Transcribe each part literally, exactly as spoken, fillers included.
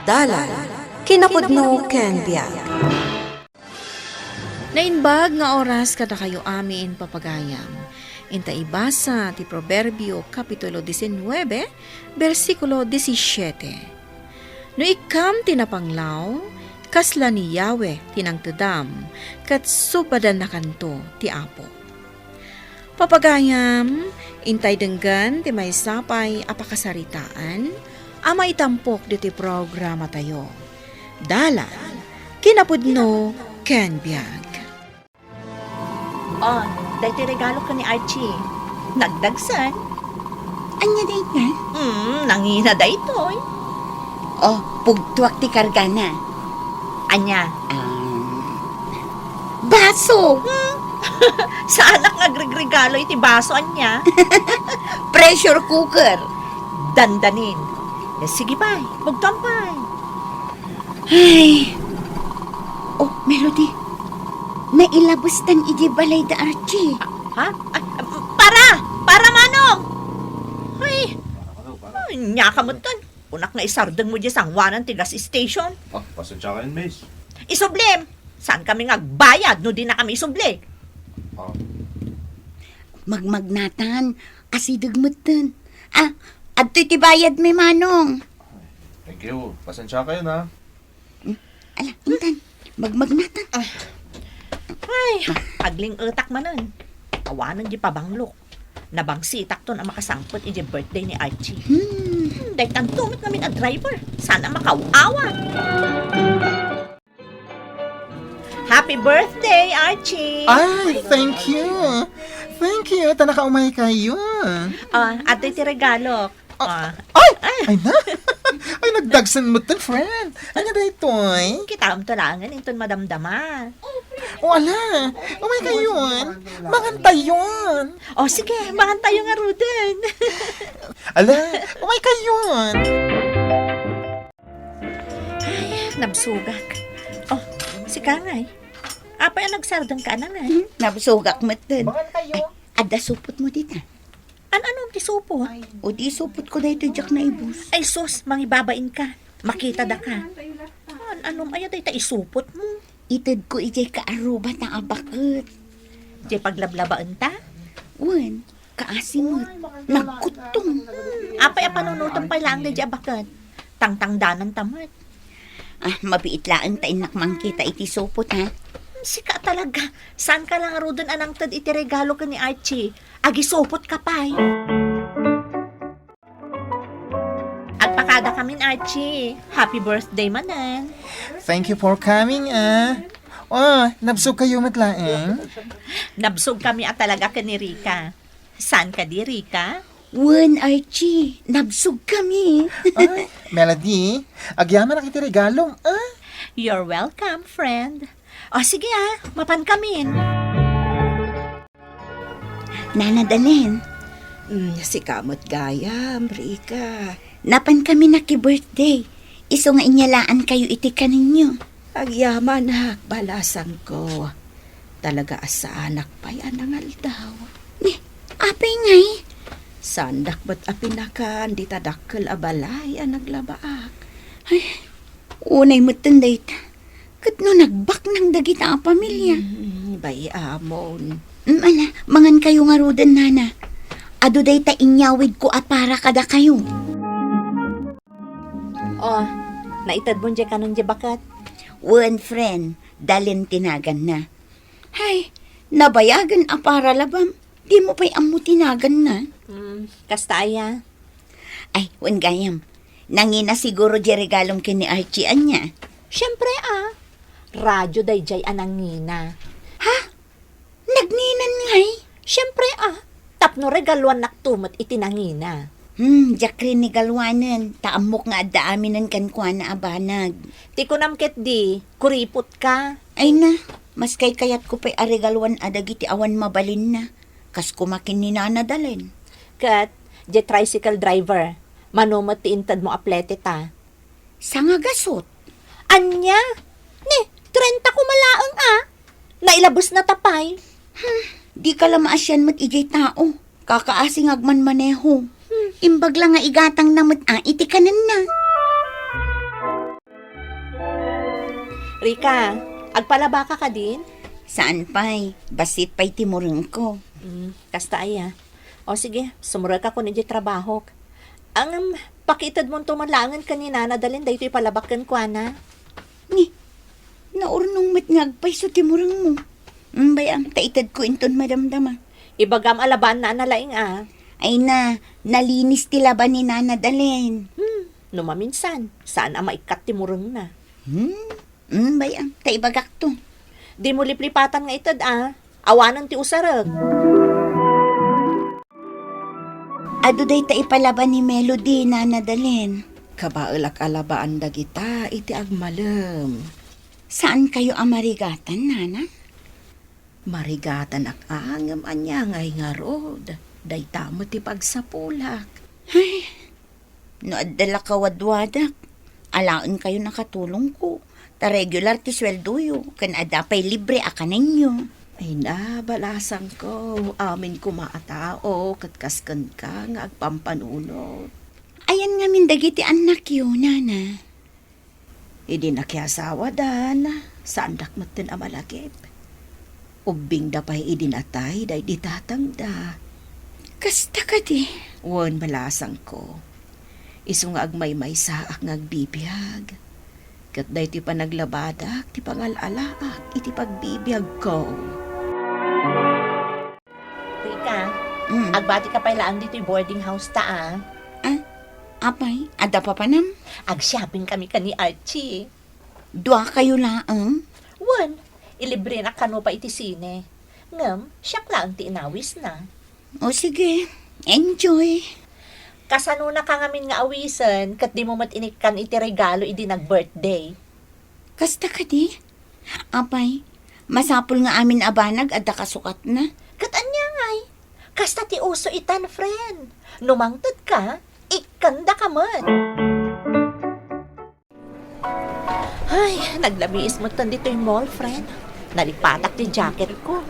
Dalan, kinapudno ken biag. Naimbag nga oras kadakayo amin, papagayam. Inta ibasa ti Proverbio, Kapitulo diecinuebe, bersikulo disisiete. No ikkam ti napanglaw, kasla ni Yahweh ti nangtedam, ket subadannakanto ti Apo. Papagayam, intay denggen ti maysa pay a pakasaritaan a maitampok ditoy programatayo. Dalan, kinapudno, ken biag. Oh, daytoy regalo ken ni Archie. Nagdagsen. Ania dayta? Hmm, nangina daytoy. Oh, pugtuak ti kargana. Ania? Um, baso! Hmm? Saanak nga agregregalo iti baso, ania? Pressure cooker. Dandanin. Eh, sige pay, pugtuam pay. Ay. Oh, Melody. Nailabestan iti balay da Archie. Ha? Ay, para! Para, manong! Ay! Ay, ania ka met ton. Kunak nga isardengmo diay sangoanan ti gas station. Ah, pasensya ka, Miss. Isublim! Saan kami nga agbayad no dina kami isubli? Ah. Magmagnatan, asideg metten. Ah, adtoy ti bayadmi, manong. Thank you. Pasensya kayo na. Hmm? Ala, intan. Magmagnatan. Ah. Ay, agling-etak manen. Awanen di pabanglok. Nabangsitakton a makasangpet idiay birthday ni Archie. Hmm. Hmm, daytanto met ngamin a driver. Saan a makaw-awat. Happy birthday, Archie! Ay, thank you! Thank you! Ta nakaumay kayo. Ah, adtoy ti regalok. Ah, ah. Ay! Ay na! Ay, nagdagsen metten, friend. Ania daytoy? Kitaem to laengen inton madamdama. O, ala. Umay kayon. Mangan tayon. O, sige, mangan tayo ngaruden. Ala, umay kayon. Ay, nabsogak. O, sika ngay. Apay a nagsardengka a ngay? Hmm, nabsogak metten. Mangan tayo. Ay, adda supotmo dita. An-anom ti supot? O di supotko daytoy diak naibus. Ay sus, mangibabain ka. Makita daka. An-anom aya dayta isupotmo? Itedko idiay kaarruba ta a baket. Diay paglablabaenta? Wen, kaasi met. Nagkuttong. Apay a panunotem pay laeng daydiay a baket? Tangtangdananta met. Ah, mabiit laeng ta innak mangkita iti supot, ha? Sika talaga. Saanka la ngaruden a nangted iti regalo ken ni Archie? Agisupot ka pay. Agpakada kamin, Archie. Happy birthday manen. Thank you for coming, ah. O, nabsog kayo met laeng? Nabsog kami a talaga ken ni Rica. Saan kadi, Rica? Wen, Archie, nabsog kami. Ay, Melody, agyamanak iti regalom, ah. You're welcome, friend. O, sige, ah, mapan kamin. Nana Dalen. Mm, sika met gayam, Rica. Napan kami naki-birthday. Isu nga inyalaankayo iti kanenyo. Agyamanak, balasangko. Talaga a saanak pay a nangaldaw. Ni, apay ngay? Saandak met a pinakan dita dakkel a balay a naglabaak. Ay, unay metten dayta. Ket no nagbaknang dagita a pamilya? Hmm, bay-amon. Mm, ala, mangan kayo ngaruden, nana. Adu dayta inyawidko a para kadakayo. O, naitedmo diay kanon diay baket? Wen, friend, Dalen ti naganna. Hay, nabayagen a para labam. Dimo pay ammo ti naganna? Hmm, kasta aya? Ay, wen gayam. Nangina siguro diay regalom ken ni Archie, ania? Siempre, ah. Radio daydiay a nangina. Ha? Nagninan ngay? Siempre, ah. Tapno regaluannakto met iti nangina. Hmm, diak rinigaluanen, ta ammok nga adda aminen kenkuana a banag. Ti kunam ketdi, kuripot ka. Ay na, mas kaykayatko pay a regaluan a dagiti awan mabalinna. Kas koma ken ni Nana Dalen. Ket, diay tricycle driver, mano met ti intedmo a plete ta? Sangagasut. Ania? Ni, trenta koma laeng a. Nailabesna ta pay. Hmm, dika la maasian met idiay tao. Kakaasi nga agmanmaneho. Hmm. Imbag la nga igatangna met a iti kanenna. Rica, agpalabaka kadin? Saan pay, bassit pay ti murengko. Mm, kasta aya. O sige, sumrekakon idiay trabahok. Ngem, pakiitedmonto man laengen ken ni Nana Dalen daytoy palabak kenkuana. Ni, naurnong met nga agpayso ti murengmo. Mm, bay-am, ta itedko inton madamdama. Ibagam a labaanna a nalaing a. Ay na, nalinis ti laban ni Nana Dalen. Hmm, no maminsan, saan a maikkat ti murengna. Hmm? Hmm, bay-am, ta ibagakto. Dimo liplipatan nga ited a. Awanen ti usarek. Adu dayta ipalaban ni Melody, Nana Dalen. Kabaelak a labaan dagita iti agmalem. Saankayo a marigatan, Nana? Marigatanak a, ngem ania ngay ngarud? Dayta met ti pagsapulak. Ay, no adda la kawadwadak, alaenkayo nakatulongko, ta regular ti sueldoyo, ken adda pay libre a kanenyo. Ay na, balasangko, amin koma a tao, ket kas kenka nga agpampanunot. Ayan ngamin dagiti annakyo, Nana? Idi nakiasawadan, saandak metten a malagip. Ubbingda pay idi natay daydi tatangda. Kasta kadi? Wen, balasangko. Isu nga agmaymaysaak nga agbibiag. Ket daytoy panaglabadak ti pangal-alaak iti pagbibiagko. Rica, mm, agbatika pay laeng ditoy boarding house ta, a. Ah, apay, adda papanam? Ag-shopping kami ken ni Archie. Duakayo laeng? Wen, ilibrenak kano pay iti sine. Ngem, siak laeng ti inawisna. O sige, enjoy. Kasanonaka ngamin nga awisen, ket dimo met inikkan iti regalo idi nag-birthday? Kasta kadi? Apay, masapul nga amin a banag adda kasukatna. Ket ania ngay? Kasta ti uso itan, friend. No mangtedka, ikkandaka met. Ay, naglabiis metten ditoy mall, friend. Nalipatak ti jacketko.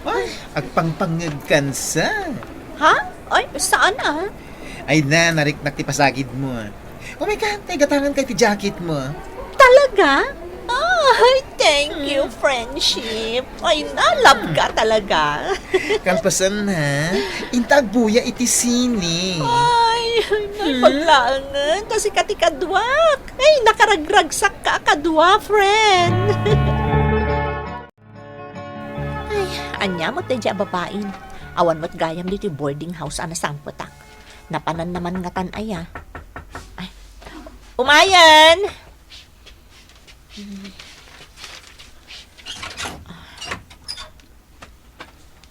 Ay, agpangpangngegkan sa. Ha? Ay, saan a? Ay na, nariknak ti pasagidmo. Umay ka, ta igatangankay ti jacketmo. Talaga? Ay, thank you, friendship. Ay, na-love ka talaga. Kalpasan na, inta agbuya iti sine. Ay, ay, ay, hmm, paglaengen, ta sika ti kaduak. Ay, nakaragragsakka a kadua, friend. Ay, ania met daydiay a babain? Awan met gayam ditoy boarding house a nasangpetak. Napananna man ngatan aya. Ay. Umayen!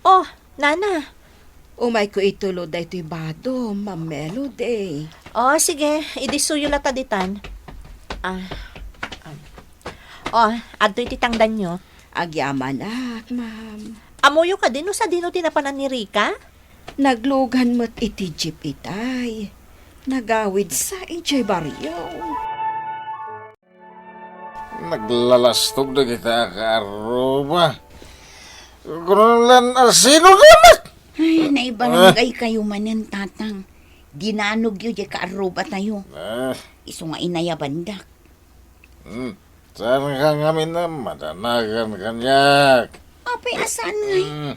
Oh, Nana. Umayko itulod daytoy badom, Ma'am Melody. Oh, sige. Idissoyo latta ditan. Ah, um. Oh, adtoy ti tangdanyo. Agyamanak, ma'am. Ammoyo kadi no sadino ti napanan ni Rica? Naglugan met iti jeep itay. Nagawid sa idiay barrio. Naglalastog dagita a kaarruba. Kunam lan a sino ka met? Ay, naibarangay kayo manen, Tatang. Dinanogyo diay kaarruba tayo. Ah. Isu nga inayabandak. Hmm. Saan ka ngamin a madanagan kaniak? Apay, a saan ngay? Hmm.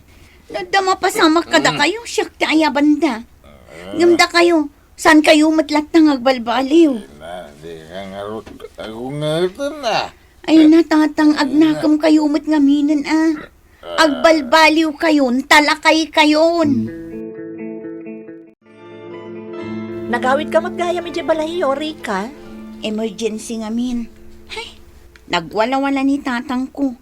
No adda mapasamak kadakayo, siak ti ayabanda. Ah. Ngem dakayo, saan kayo met latta nga agbalbaliw? Ina, di ka ngarud agungatan a. Ay na, Tatang, agnakem kayo met ngaminen a. Agbalbaliw kayon, talakay kayon. Nagawid ka met gayam idiay balayyo, Rica? Emergency ngamin. Hay, nagwalawala ni tatangko.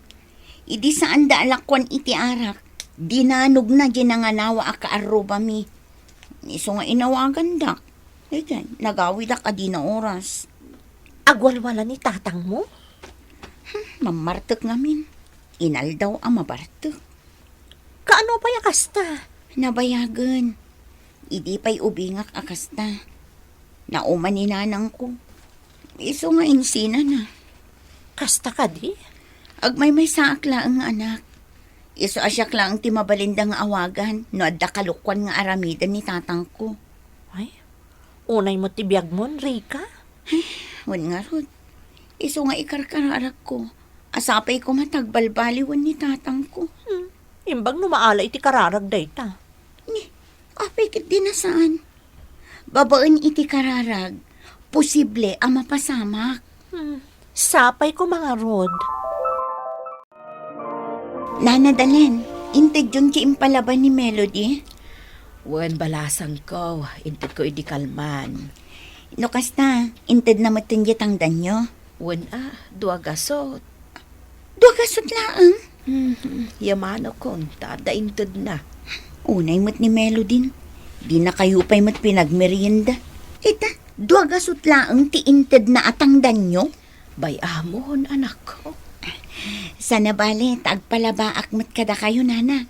Idi saanda a lakuan iti arak, dinanogna diay nanganawa a kaarrubami. Isu nga inawagandak. Daydiay, nagawidak a dina oras. Agwalwala ni tatangmo? Hmm, mammartek ngamin. Inaldaw a mabartek. Kaano pay a kasta? Nabayagen. Idi pay ubingak a kasta. Nauman ni nanangko. Isu nga insinana. Kasta kadi? Agmaymaysaak laeng nga anak. Isu a siak laeng ti mabalinda nga awagan no adda kalokuan nga aramiden ni tatangko. Ay, unay met ti biagmo, Rica? Ay, wen ngarud. Isu nga ikarkararakko. Asapay koma ta agbalbaliwen ni tatangko. Hmm. Imbag no maala iti kararag dayta. Ni, apay ket di nasaan? Babaen iti kararag, posible a mapasamak. Hmm. Sapay koma ngarud. Nana Dalen, intedyon ti impalaba ni Melody? Wen, balasangko, intedko idi kalman. No kasta, intedna metten diay tangdanyo? Wen a, dua gasut. Dua gasut laeng? Mhm, yamanakon, ta adda intedna. Unay met ni Melodin, dinakayo pay met pinagmerienda. Ita, dua gasut laeng ti intedna a tangdanyo? Bay-amon, anakko. Sana bale, ta agpalabaak met kadakayo, nana.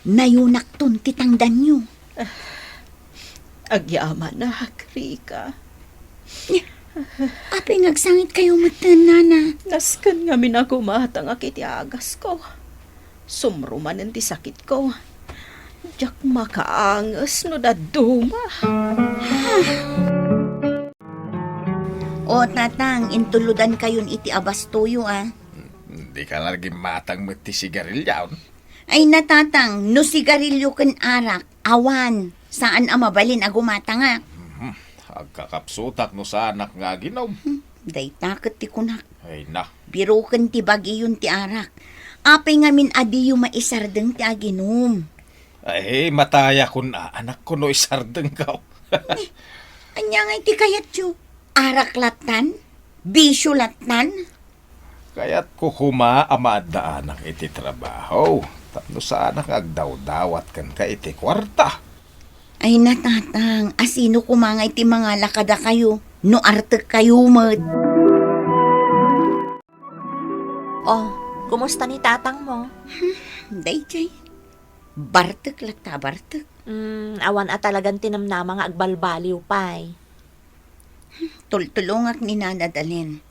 Nayunakton ti tangdanyo. Agyamanak, Rica. Apay nga agsangitkayo metten, nana? Nasken ngamin a gumatangak iti agasko. Sumrumanen ti sakitko. Diak makaanges no dadduma. O, tatang, intuludankayon iti abastoyo, a. Dika la gimmatang met ti sigarilyon? Ay na, tatang, no sigarilyo ken arak, awan, saan a mabalin a gumatangak. Mhm. Agkakapsutak no saanak nga aginom. Hmm, dayta ket ti kunak. Ay na. Biroken ti bagiyon ti arak. Apay ngamin a diyo maisardeng ti aginom? Ay, matayakon a, anakko, no isardengko. Ania ngay ti kayatyo? Arak lattan? Bisyo lattan? Kayatko koma a maaddaanak iti trabaho, tapno saanak nga agdawdawat kenka iti kuarta. Ay na, tatang, asino koma ngay ti mangala kadakayo no artekkayo met? Oh, kumusta ni tatang mo? Hmm, daydiay. Bartek latta, bartek. Hmm, awan a talagan tinamnama nga agbalbaliw pay. Tultulongak ni Nana Dalen.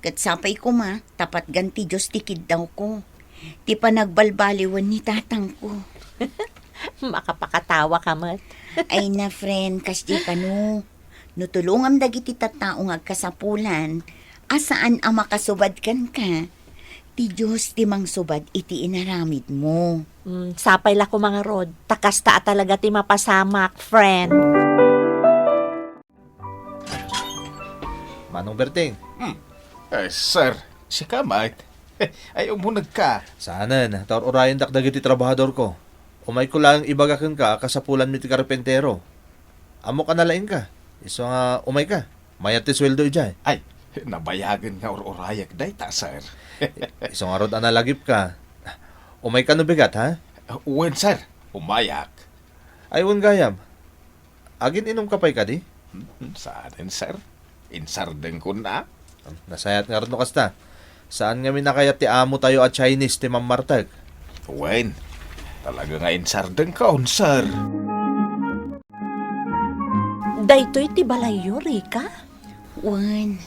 Ket sapay koma, ta patgan ti Dios ti kiddawko. Ti panagbalbaliwen ni tatangko. Makapakatawa ka met. Ay na, friend, kasdi kano. No tulongam dagiti tattao nga agkasapulan, a saan a makasubad kenka, ti Dios ti mangsubad iti inaramidmo. Mm, sapay la koma ngarud, ta kasta a talaga ti mapasamak, friend. Manong Berting. Hmm. Eh, sir, sika met. Ay, umunegka. Saanen, ta ur-urayendak dagiti trabahadorko. Umayko laeng ibaga kenka a kasapulanmi ti karpentero. Ammok a nalaingka. Isu nga umayka. Mayat ti sueldo idiay. Ay, nabayagen nga ur-urayek dayta, sir. Isu ngarud a nalagipka. Umayka no bigat, ha? Wen, sir. Umayak. Ay, wen gayam. Agin-inumka pay kadi? Hmm, saanen, sir. Insardengkon a. Nasayaat ngarud no kasta. Saan ngamin a kayat ti amotayo a Chinese ti mammartek? Wen, talaga nga insardengkon, sir. Daytoy ti balayyo, Rica? Wen.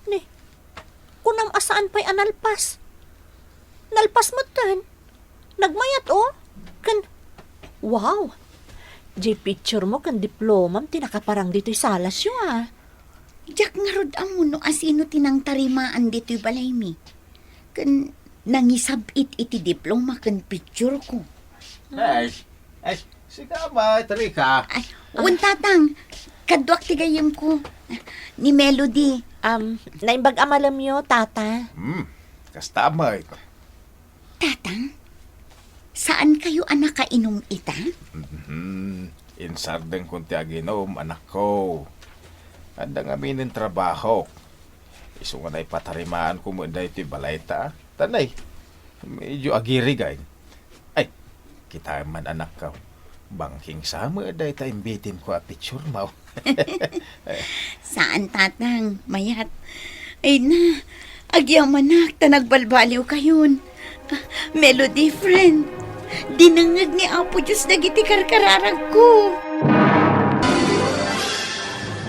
Ni, kunam a saan pay a nalpas? Nalpas metten. Nagmayat, o. Ken, wow! Diay picture mo ken diplomam ti nakaparang ditoy salasyo, a. Diak ngarud ammo no asino ti nangtarimaan ditoy balaymi. Ken nangisab-it iti diploma ken picture ko. Ay, ay, sika met, Rica. Ay, wen, tatang. Kaduak ti gayyemko. Ni Melody. Um, naimbag a malemyo, tata. Hmm, kasta met. Tatang, saankayo a nakainom ita? Mhm. Insardengkon ti aginom, anakko. Adda ngaminen trabahok. Isu nga naipatarimaanko met daytoy balayta. Tanay, medyo agirigay. Ay, kitaem man, anakko. Bangking sa met dayta imbitinko a picture mo. Saan, tatang, mayat. Ay na, agyamanak ta nagbalbaliwkayon. Ah, Melody, friend, dinengngeg ni Apo Dios dagiti karkararagko.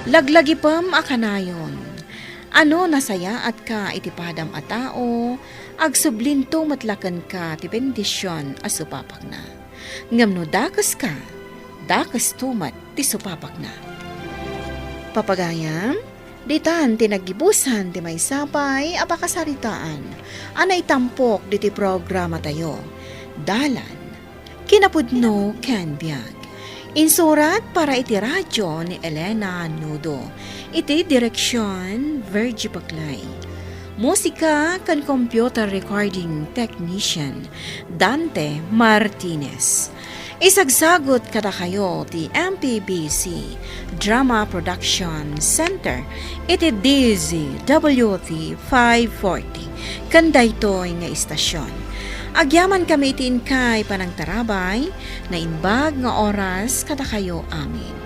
Laglagipem a kanayon. Ano nasayaatka iti padam a tao, agsublinto met la kenka ti bendision a supapakna. Ngem no dakeska, dakesto met ti supapakna. Papagayam, Ditan ti naggibusan ti maysa pay a pakasaritaan a naitampok diti programatayo, Dalan, Kinapudno ken Biag. Insurat para iti radio ni Elena Nudo. Iti direksion, Virgie Paclay. Musika ken computer recording technician, Dante Martinez. Isagsagut kadakayo ti M P B C Drama Production Center iti D Z W T five forty ken daytoy nga istasyon. Agyamankami iti inkay panangtarabay, naimbag nga oras kadakayo amin.